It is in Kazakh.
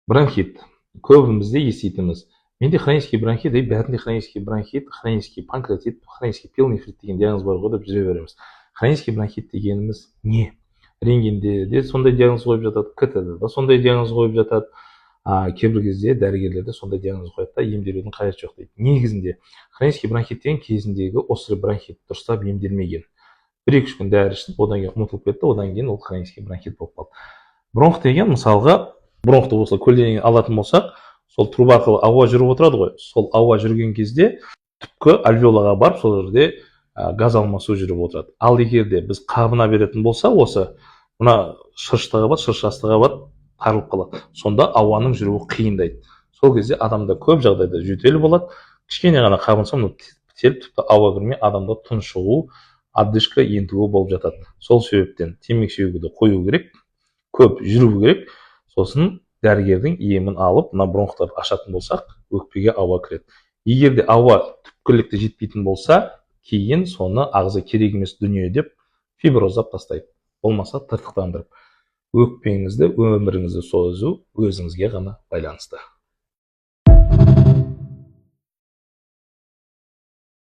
Бронхит көбімізде еститініміз: менде хронический бронхит, ей, бәрінде хронический бронхит, хронический панкреатит, хронический пиелонефрит деген диагноз бар ғой деп жүре береміз. Хронический бронхит дегеніміз не? Рентгенде де сондай диагноз қойып жатады, КТ да сондай диагноз қойып жатады, кейбір кезде дәрігерлер де сондай диагноз қояды да, емделудің қажеті жоқ дейді. Негізінде хронический бронхит деген кезіндегі острый бронхит, дұрыстап емделмеген, бір екі үш күн дәрі ішіп, одан кейін ұмытылып кетті, одан кейін ол хронический бронхит болып қалды. Бронх деген, мысалға, бронхты осылай көлденең алатын болсақ, сол труба арқылы ауа жүріп отырады ғой. Сол ауа жүрген кезде түпкі альвеолаға барып, сол жерде газ алмасу жүріп отырады. Ал егер де біз қабына беретін болса, осы мына шырышты қабат, шырыш асты қабат тарылып қалады, сонда ауаның жүруі қиындайды. Сол кезде адамда көп жағдайда жөтел болады. Кішкене ғана қабынса, мынау бітеліп, тіпті ауа кірмей, адамда тұншығу, одышка, ентігу болып жатады. Сол себептен темекі шегуді қою керек, көп жүру керек, сосын дәрігердің емін алып, мына бронхтарды ашатын болсақ, өкпеге ауа кіреді. Егер де ауа түпкілікті жетпейтін болса, кейін соны ағза керек емес дүние деп фиброздап тастайды, болмаса тыртықтандырып. Өкпеңізді, өміріңізді созу өзіңізге ғана байланысты.